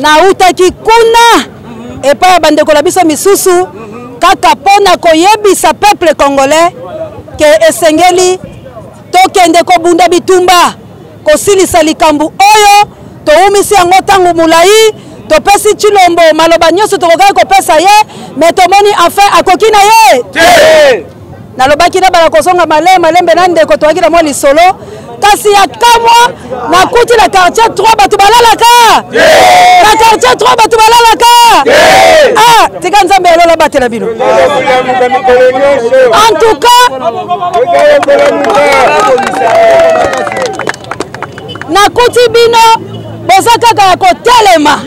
Nautaki kuna epai ya bandeko na biso misusu kaka mpo na koyebisa peuple congolais ke esengeli tokende kobunda bitumba kosilisa likambo oyo towumisi yango ntango molai. Topesi Tshilombo maloba nyonso tokokaki kopesa ye, me tomoni enfin akoki na ye te. Nalobaki na bala kozonga malembe malembe na ndeko, toyaki na mwa lisolo, kasi ya kamwa nakuti na quartier 3 bato balalaka, na quartier 3 bato balalaka. Ah, tika Nzambe ya lola batela bino. En tout cas nakuti bino boza kaka ya kotelema.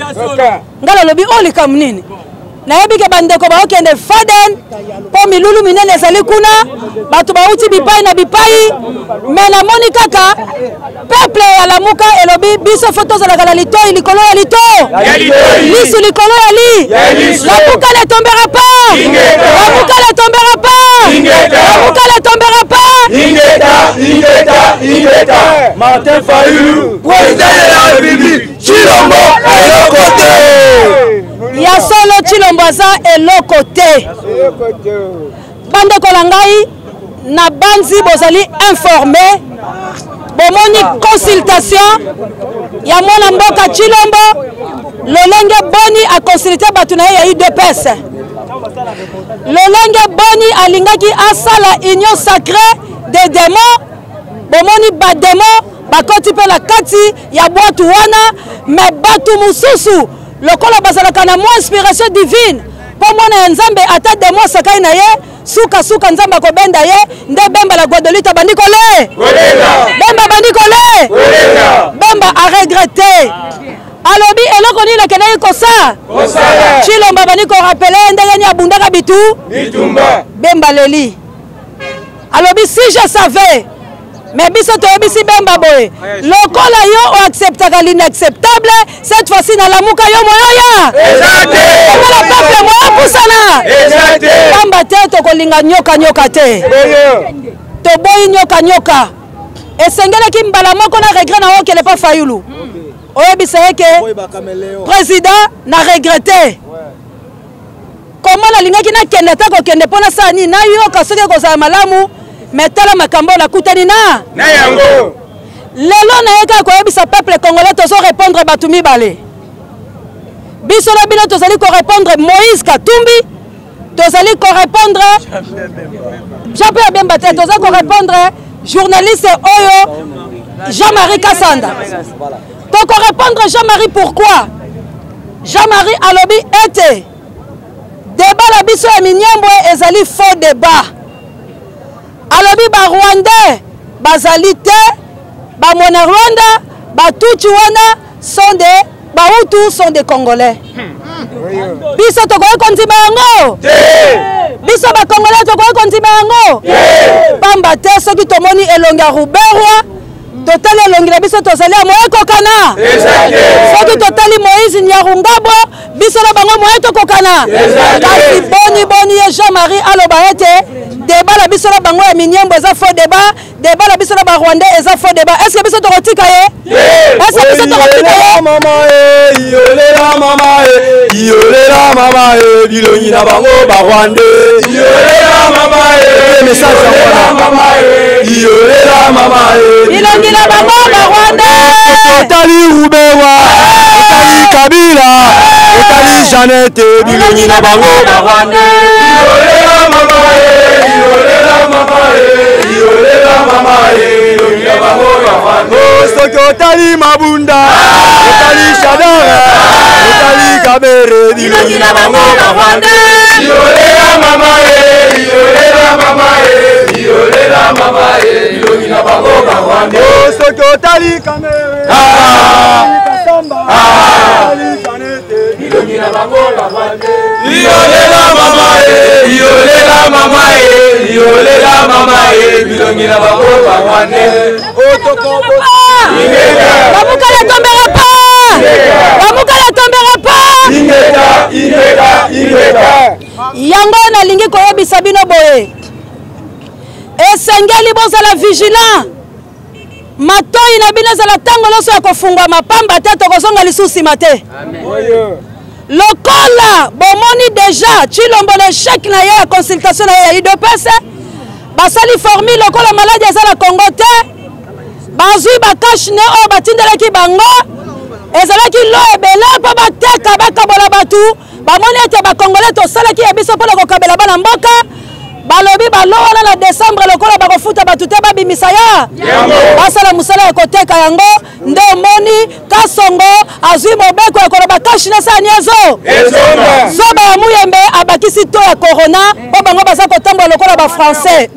Ngai nalobi oyo likambo nini? Nayebi ke bandeko baokende faden mpo milulu minene ezali kuna, bato bauti bipai na bipai, me namoni kaka peuple ya Lamuka elobi biso fo tozalaka na litoi likolo ya lito, lisu likolo ya li. Lamuka ne tombera pas, Lamuka ne tombera pas, Lamuka ne tombera pas. Ingeta, ingeta, ingeta. Martin Fayulu, président de la République. Tshilombo eloko te. Ya solo, Tshilombo aza eloko te. Bandeko na ngai, na banzi bozali informé, bomoni consultation ya mwana mboka Tshilombo, lolenge boni aconsulte bato na ye ya UDPS, lolenge boni alingaki asala union sacrée des démons. Bomoni badémon bakoti mpe na kati ya bwatu wana, me bato mosusu lokola bazalaka na mwa inspiration divine, mpo mwana ya Nzambe ata demo asakai na ye, sukasuka Nzambe akobenda ye. Nde Bemba la Guadolite abandi kole, Bemba abandi kole, Bemba aregrete, alobi eloko nini akendaki kosa. Tshilombo abandi korapele ndenge nini abundaka bitu. Bemba leli, alobi si je savais. Mais biso toyebisi Bemba boye, lokola yo oacceptaka l'inacceptable, cette fois-ci nalamuka yo moyoya lokola peuple moyo pusana, pamba te tokolinga nyoka nyoka te, toboyi nyoka nyoka. Esengelaki mbala moko na regret na okele pa Fayulu, oyebisa ye ke président na regrete koma nalingaki nakende ata kokende mpo nasala nini, nayoka soki ekozala malamu. Me tala makambo oyo nakutani na na yango lelo. Naye kaka koyebisa peuple congolais, tozo répondre bato mibale. Biso na bino tozali korépondre Moïse Katumbi, tozali korépondre Jean-Pierre Bemba te, tozali korépondre journaliste oyo Jean-Marie Kasanda. Tokorépondre Jean-Marie pourquoi? Jean-Marie alobi ete débat na biso ya Minembwe ezali faux débat. Alobi barwandais bazali te, bamona Rwanda, batutsi wana sont des bahutu, sont des Congolais. Biso tokoki kondima yango? Biso bacongolais tokoki kondima yango? Pamba te soki tomoni elongi ya Ruberwa, totali elongi na biso, tozali ya moye kokana. Soki totali Moïse Nyarungabo, biso na bango moye tokokana. Kasi boni boni ye Jean-Marie aloba ete débat na biso na bango ya Minembwe eza faux débat, débat na biso na barwandais eza faux débat? Est ce que biso tokotika ye? Est ce que biso tokotika ye? Mama e, iyolela mama e, iyolela mama e, bilongi na bango barwandais. Iyolela mama e, message ya mama e, iyolela mama e, bilongi na bango barwandais. Otali Ruberwa, otali Kabila, otali Jeannette, bilongi na bango barwandais. Iyolela mama e, iyolela mama e, iyolela mama e, bilongi na bango barwandais. Soki otali Mabunda, otali Shadary, otali Kamerhe, bilongi na bango barwandais. Iyolela mama e, iyolela mama e, iyolela mama e, bilongi na bango barwandais. Soki otali Kamerhe, Kasamba, otali Jeannette, bilongi na bango barwandais. Iyolela mama e, iyolela mama e, iyolela mama e, bilongi na bango barwandais. Lamuka ne tombera pas, Lamuka ne tombera pas. Ingeta, ingeta, ingeta. Yango nalingi koyebisa bino boye, esengeli bozala vigilant. Matoi na bino ezala ntango nyonso ya kofungwama, pamba te tokozonga lisusu nsima te. Lokola bomoni deja Tshilombo na echec na ye ya consultation na ye ya UDPS, basali formule lokola maladi eza na Congo te, bazwi ba cash ne oyo batindelaki bango ezalaki lo ebele mpo bateka bakabola bato. Bamoni ete bakongole tosalaki ya biso mpo na kokabela bana mboka, balobi balo wana na desembre lokola bakofuta bato te babimisa ya basala mosala ya koteka yango. Nde omoni Kasongo azwi mobeko ya koloba kashi na sani ezo zoba ya Muyembe abakisi to ya corona mpo bango baza kotambola lokola ba français.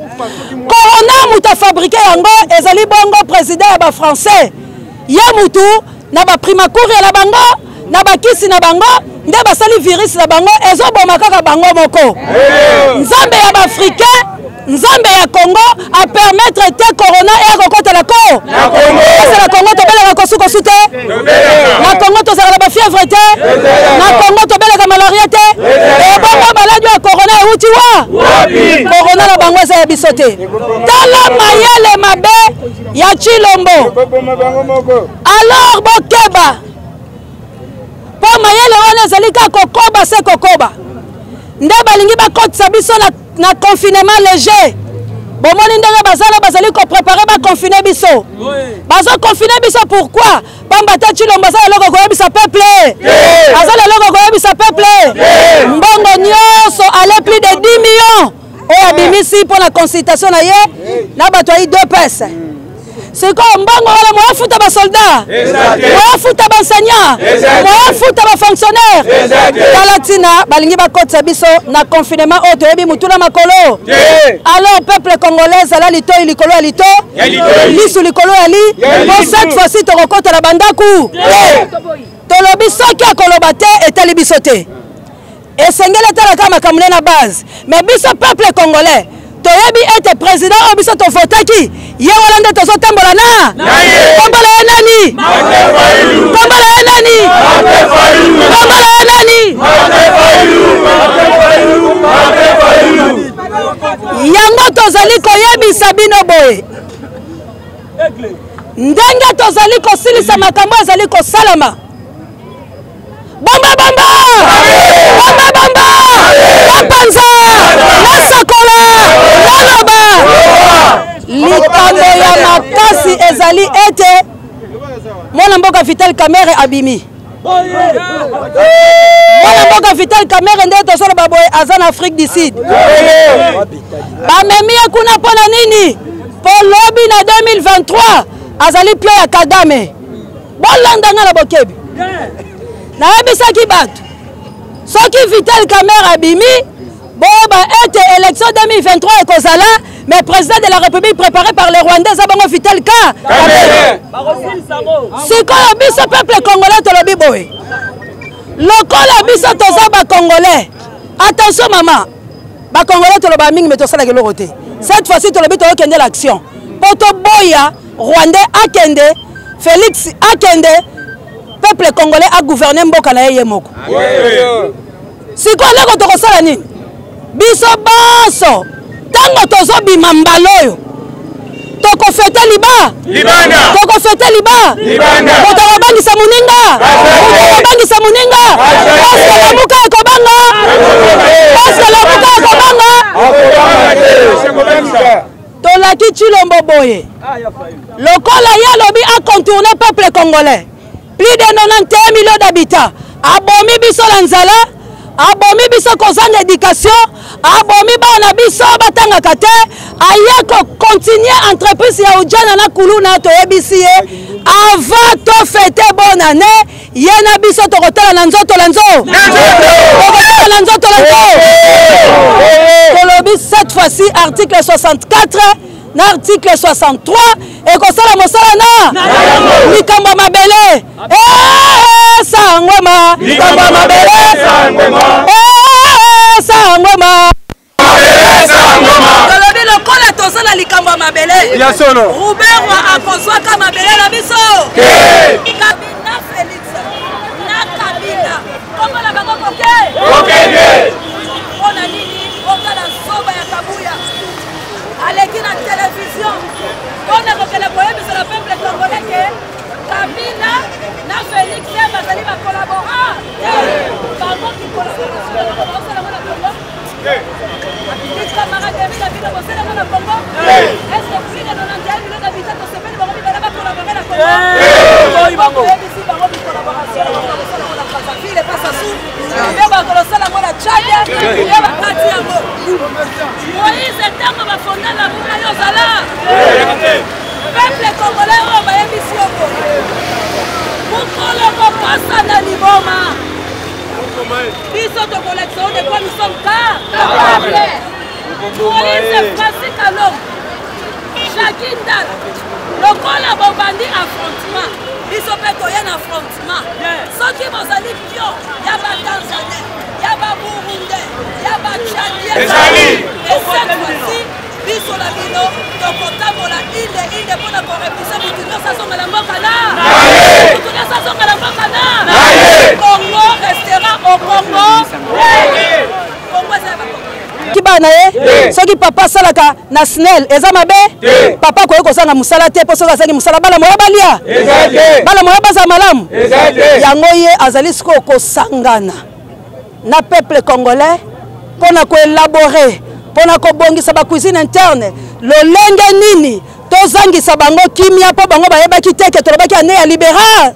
Corona moto afabrike yango ezali bongo president ya ba français, ye mutu na ba primakuria na bango na bakisi na bango nde basali virus na bango ezoboma kaka bango moko. Nzambe ya baafricain, Nzambe ya Congo a permettre te corona eya kokota na ko ese na Congo. Tobelaka kosukosu te na Congo, tozalaka na bafièvre te na Congo, tobelaka malaria te. Ebongo maladi ya corona euti wa? Corona na bango eza ya biso te. Tala mayele mabe ya Tshilombo. Alors bokeba, mpo mayele wana ezali kaka kokoba se kokoba. Nde balingi bakotisa biso na confinement léger. Bomoni ndenge bazala bazali koprepare baconfine biso. Bazoconfine biso pourquoi? Pamba te Tshilombo aza eloko koyebisa peuple, aza eloko koyebisa peuple. Mbongo nyonso ale plus de 10 millions oyo abimisi mpo na consultation na ye na bato ya UDPS. Sikoyo mbongo wana moya futa basoldat, moya futa baenseignant, moya futa bafonctionnaire. Tala ntina balingi bakotisa biso na confinement oyo toyebi mutu na makolo. Alors peuple congolais, zala litoi likolo ya lito, lisu likolo ya li, po cette fois-ci tokokota na bandaku. Tolobi soki akoloba te etali biso te, esengeli etalaka makambo nde na base. Mais biso peuple congolais toyebi ete président oyo biso tovotaki ye wana nde tozotambola na kombo na ye nani? Kombo na ye nani? Kombo na ye nani? Yango tozali koyebisa bino boye, ndenge tozali kosilisa makambo ezali kosalama. Bomba bomba bomba bomba, bapanza nasakola naloba likambo ya makasi ezali ete mwana mboka Vital Kamerhe abimi. Mwana mboka Vital Kamerhe nde tozoloba boye aza na Afrique du Sud. Bamemi ye kuna mpo na nini? Mpo lobi na 2023 azali pio ya Kagame. Bolanda nga na bokebi. Nayebisaki bato soki Vital Kamerhe abimi, boyeba ete élection 2023 ekozala, mais président de la République préparé par les Rwandais eza bongo Vital Kamerhe. Sikoyo biso peuple congolais tolobi boye, lokola biso toza bacongolais, attention mama, bacongolais toloba mingi me tosalaka eloko te. Cette fois-ci tolobi tokokende l'action mpo toboya Rwandais akende, Félix akende, peuple congolais agouverne mboka na ye ye moko. Sikoyo eloko tokosala nini? Biso banso ntango tozobima mbala oyo tokofete liba, tokofete liba, moto akobangisa moninga, moto akobangisa moninga, paske lamuka ekobanga, paske lamuka ekobanga. Tolaki Tshilombo boye, lokola ye alobi acontourne peuple congolais, plus de 91 millions d'habitants, abomi biso na nzala, abomi biso kozanga éducation, abomi bana biso batangaka te, aye kocontinue entreprise ya ujana na kuluna. Toyebisi ye avant tofete bonne année, ye na biso tokotala na nzoto la nzo, tokotala na nzoto la nzo. Tolobi cette fois-ci article 64 na article 63 ekosala mosala na likambo ya mabele sangwema, likambo ya mabele sangwema. Tolobi lokola toza na likambo ya mabele, Ruberwa akozwaka mabele na biso. Kabila Félix na Kabila kombo na bango koke mpo na nini? Otala zoba ya Kabuya. Aleki na television mpo na kokende koyebisa na peuple congolais ke Kabila na Felix bazali ba collaborateurs. Bango ki collaboration na bango bakosala yango na Congo? Ki camaraderie na bino bosala yango na Congo? Est-ce que plus de 91 millions d'habitants tosepeli bango mibale ba collaborer na Congo? Toyebisi bango bi collaboration na bango bakosala yango na Brazzaville epa Sassou, mpe bakosala yango na Tchad, mpe bakati yango. Moïse ntango bafonda Lamuka yo ozala peuple congolais oyo bayebisi yo boye mokolo kokosana liboma biso tokolakisa yo de quoi nous sommes capable. Moïse Francis Kalombo, Jacques Ndala, lokola bobandi affrontement, biso mpe toye na affrontement. Soki bozali pio ya ba Tanzanien, ya ba Burundais, ya ba Tchadien, et cette fois-ci biso na bino tokotambola inde inde mpo na korepuse motu nyonso azonga na mboka na motu nyonso azonga na mboka na Congo restera au Congo. Congo eza ya bakongo bana na ye. Soki papa asalaka na SNEL eza mabe, papa akoki kozanga mosala te, mpo soki azangi mosala bana moya balia, bana moya bazala malamu. Yango ye azali sikoyo kosangana na peuple congolais mpo na koelabore, mpo na kobongisa bacuisine interne, lolenge nini tozangisa bango kimia, mpo bango bayebaki te ke tolobaki année ya libération,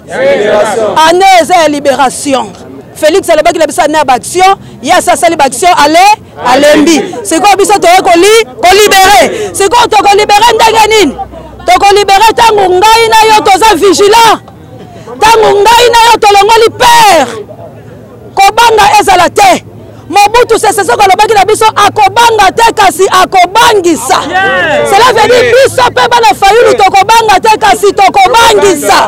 année eza ya libération. Félix alobaki na biso année ya baaction, ye asi asali baaction, ale alembi. Sikoyo biso toye kolibere. Sikoyo tokolibere ndenge nini? Tokolibere ntango ngai na yo toza vigilant, ntango ngai na yo tolongoli peur, kobanga ezala te. Mobutu Sese Seko alobaki na biso akobanga te kasi akobangisa. Cela veut dire biso mpe bana Fayulu tokobanga te kasi tokobangisa.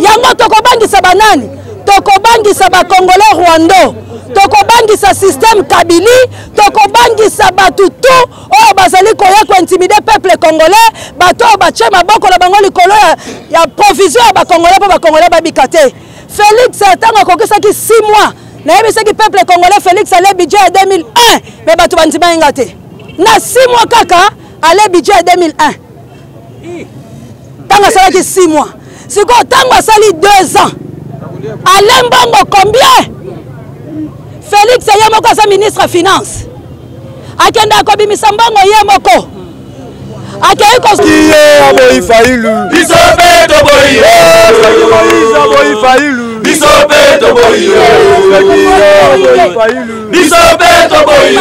Yango tokobangisa banani? Tokobangisa ba Congolais Rwando, tokobangisa système Kabili, tokobangisa bato tout oyo bazali koya kointimider peuple congolais, bato oyo batie maboko na bango likolo ya provision ya bacongolais mpo bacongolais babika te. Félix ntango akokisaki 6 mois, nayebisaki peuple congolais Félix ale budget ya 2001, mais bato bandima ye nga te. Na 6 mois kaka ale budget ya 2001, ntango asalaki 6 mois. Sikoyo ntango asali 2 ans ale mbongo combien? Félix ye moko aza ministre ya finance, akendaka kobimisa mbongo ye moko, akei ko Ye aboyi Fayulu, biso mpe toboyi ye. Soki Moïse aboyi Fayulu, biso mpe toboyi ye. Soki ye aboyi Fayulu, biso mpe toboyi ye.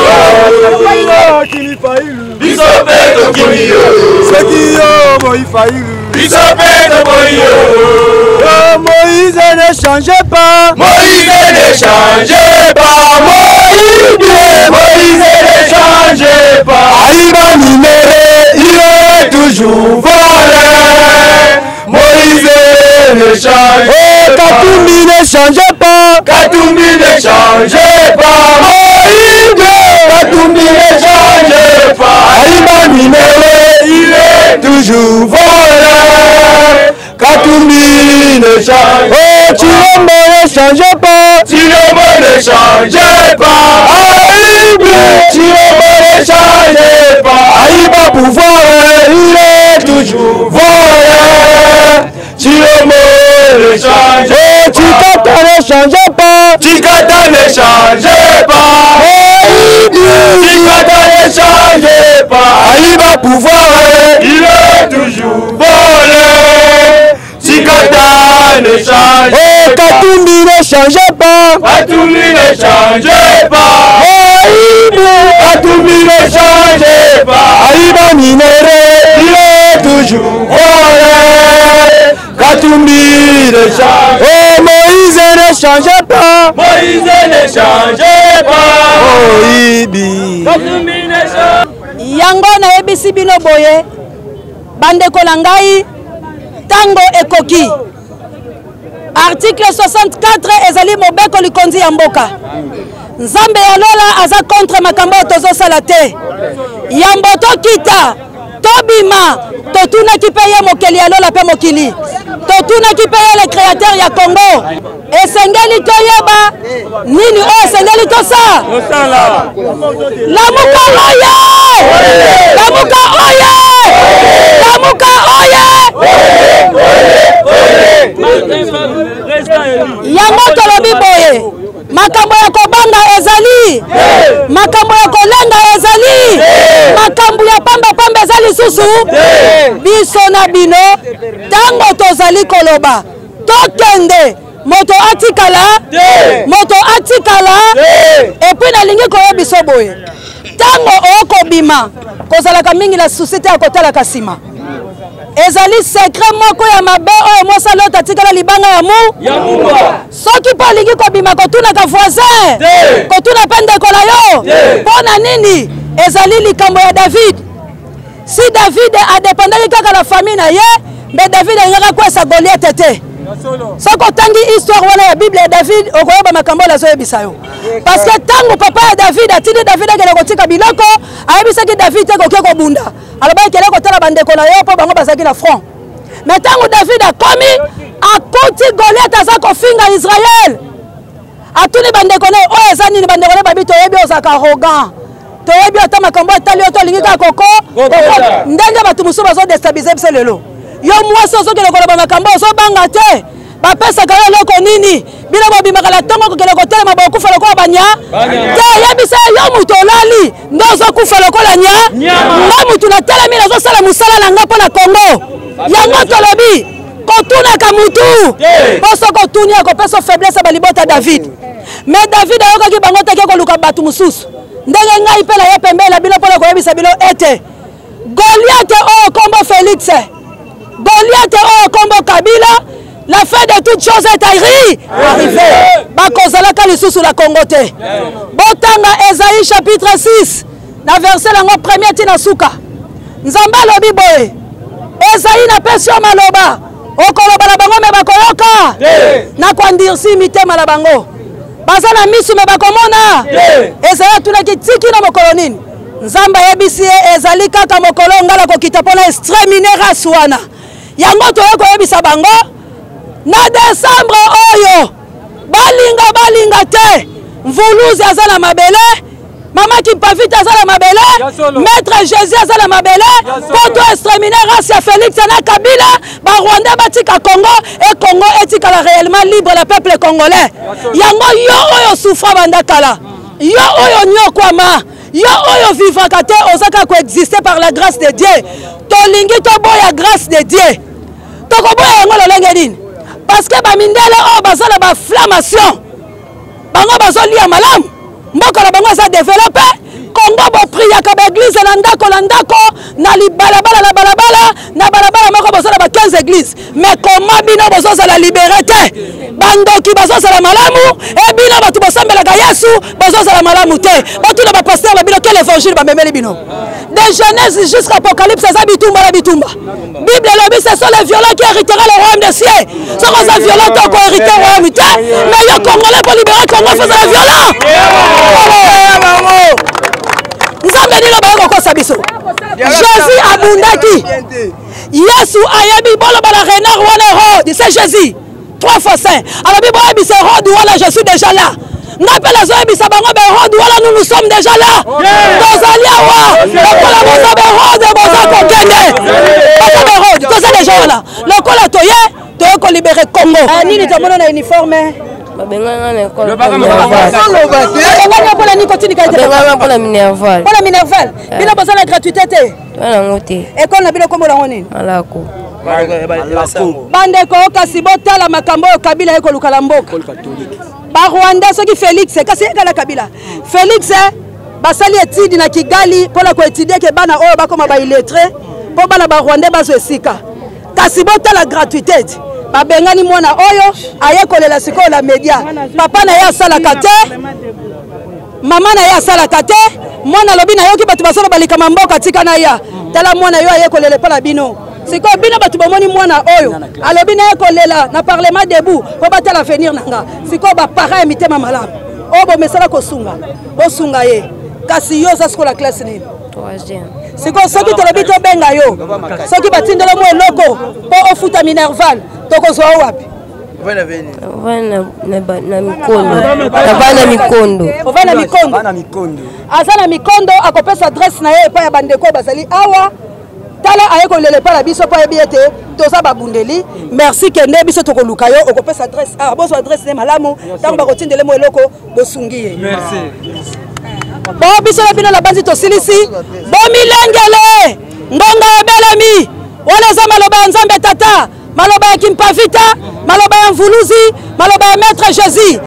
Soki yo okimi Fayulu, biso mpe tokimi ye. Soki yo oboyi Fayulu, biso mpe toboyi ye. Oh, Moïse ne change pas, Moïse ne change pas, Moïse, Moïse ne change pas. Aïba minerai, il est toujours volé. Moïse ne change Oh, pas. Katumbi ne change pas, Katumbi ne change pas, Moïse, Katumbi ne change pas. Aïba minerai, Il est toujours volé. Katumbi ne change Oh, Tshilombo ne change pas, Tshilombo ne change pas, Aïba, Tshilombo ne change pas. Aïba pouvoir, il est toujours volé. Tshilombo ne change Oh, Tshikata ne change pas, Tshikata ne change pas, Tshikata ne change pas. Aïba pouvoir, Il est toujours volé. Tshikata ne change Oh, pas. Katumbi ne change pas, Katumbi ne change pas, Katumbi ne change pas. Aïba minerai, Il est toujours volé. Katumbi ne change. Oh, Moïse ne change pas, Moïse ne change pas. Moïbi. Katumbi ne change. Yango nayebisi bino boye, bandeko na ngai, ntango ekoki. Article 64 ezali mobeko likonzi ya mboka. Nzambe ya lola aza contre makambo oyo tozosala te. Yambo tokita tobima, totunaki mpe ye mokeli ya lola mpe mokili, totunaki mpe ye le créateur ya Congo. Esengeli toyeba nini oyo esengeli tosala. Lamuka oye! Lamuka oye! Lamuka oye! Yango tolobi boye, makambo ya kobanga ezali, makambo ya kolenga ezali, makambo ya pamba pamba eza lisusu. Biso na bino ntango tozali koloba tokende moto atikala moto atikala epuis nalingi koyebiso boye ntango okobima kozalaka mingi na susi te ya kotalaka nsima ezali sekre moko ya mabe oyo mwasi alota atikala libanga ya mu soki mpo olingi kobima kotunaka voisin kotuna mpe ndeko na yo mpo na nini ezali likambo ya david Si David adependaki kaka na famille na ye, mais David alingaki akwesa Goliath te. Soki otangi histoire wana ya Bible ya David, okoyeba makambo oyo nazoyebisa yo. Parce que ntango papa ya David atindi David akende kotika biloko, ayebisaki David te koke kobunda. Alobaki kende kotala bandeko na yo mpo bango bazalaki na front. Mais ntango David akomi, akuti Goliath aza kofinga Israël. Atuni bandeko na ye oyo eza nini? Bandeko na ye babi toyebi ozalaka arrogant toyebi ata makambo etali yo tolingi kaka koko ndenge bato mosusu bazodestabilize biso lelo yo mwasi ozokende koloba makambo ozobanga te bapesaka yo eloko nini bino bobimaka na ntongo kokende kotelema bokufa lokola banya te yebisa yo moto olali nde ozokufa lokola nya nga motu natelemi nazosala mosala na nga mpo na kongo yango tolobi kotunaka mutu mpo soki otuni akopesa faiblesse ya balibota david me david ayokaki bango te ke koluka bato mosusu ndenge ngai mpe naye pembeni na bino mpo na koyebisa bino ete goliate oyo nkombo felix goliate oyo nkombo kabila la fin de toute chose est arrivé bakozalaka lisusu na congo te botanga esaïe chapitre 6 na verset yango premier ti na suka nzambe alobi boye ezali napesi yo maloba okoloba na bango me bakoyoka nakoandirsi mitema na bango baza na misu me bakomona ezali atunaki tiki na mokolo nini nzambe ayebisi ye ezali kaka mokolo ngai nakokita mpo na extremine race wana yango toye koyebisa bango na desembre oyo balinga balinga te mvuluzi aza na mabele mama kimpavita aza na mabele maître jésus aza na mabele mpo to extermine race ya félix na kabila barwandais batika congo e congo etikala réellement libre na peuple congolais yango yo oyo souffra banda kala yo oyo nyokwama yo oyo vivraka te oza kaka koexiste par la grâce de dieu tolingi toboya grâce de dieu tokoboya yango lolenge nini parce que bamindele oyo baza na baflammation bango bazolia malamu mboka na bango eza developpe kongo bopriyaka baeglize na ndako na ndako na libalabala na balabala na balabala moko boza na ba 15 eglize mais koma bino bozozala libere te bandoki bazozala malamu e bino bato bosambelaka yesu bozozala malamu te botuna bapaster ba bino quel évangile bamemeli bino de genèse jusqu'à apocalypse eza bitumba na bitumba bible elobi ce sont les violents qui héritera le royaume des cieux soki oza violent te okohérite royaume te mais yo congolais mpo libere congo fo ozala violent nzambe nini baye kokosa biso jésus abundaki yesu ayebi boloba na renard wana herode c'est jésus trois fois saint alobi boyebisa herode wana je suis déjà là nga mpe nazoyebisa bango baherode wana nous nous sommes déjà là tozali awa lokola boza baherode boza kokende boza baherode toza déjà wana lokola toye toye kolibere congo ah, nini tomona na uniforme babenganga na ekole babenganga mpona nini kotindika babenganga mpona minerval mpona minerval bino boza na gratuité te yango te ekole na bino kombo nango nini malako bandeko kasi botala makambo oyo kabila ye koluka na mboka barwandais soki félix kasi yekala kabila félix basali etide na kigali mpo na koetidie ke bana oyo bakoma baillettre mpo bana barwandais bazwa esika kasi botala gratuité ti babengani mwana oyo aye kolela sikoyo na media papa na ye asalaka te mama na ye asalaka te mwana alobi nayoki bato bazoloba likama mboka tika na ya tala mwana yo aye kolela epa na bino sikoyo bino bato bomoni mwana oyo alobi naye kolela na parlement debout mpo batala avenir na nga sikoyo baparent ya mitema malamu oyo bomesala kosunga bosunga ye kasi yo oza sikoyo na classe nini sikoyo soki tolobi tobenga yo soki batindelo mwa eloko mpo ofuta minerval tokozwa yo wapi Na mikondo. Navandi na mikondo. Ovandi na mikondo. Aza na mikondo, akopesa adresse na ye epai ya bandeko oyo bazali awa. Tala, aye kolela epai na biso mpo ayebi ete toza babundeli. Merci, kende, biso tokoluka yo, okopesa adresse awa. Bozwa adresse ne malamu, ntango bakotindele mo eloko, bosungi ye. Bo biso na bino na banzi tosilisi. Bomilengele, ngonga ebelemi. Wana eza maloba ya Nzambe Tata, maloba ya Kimpavita, maloba ya Mvuluzi, maloba ya Maître Jésus.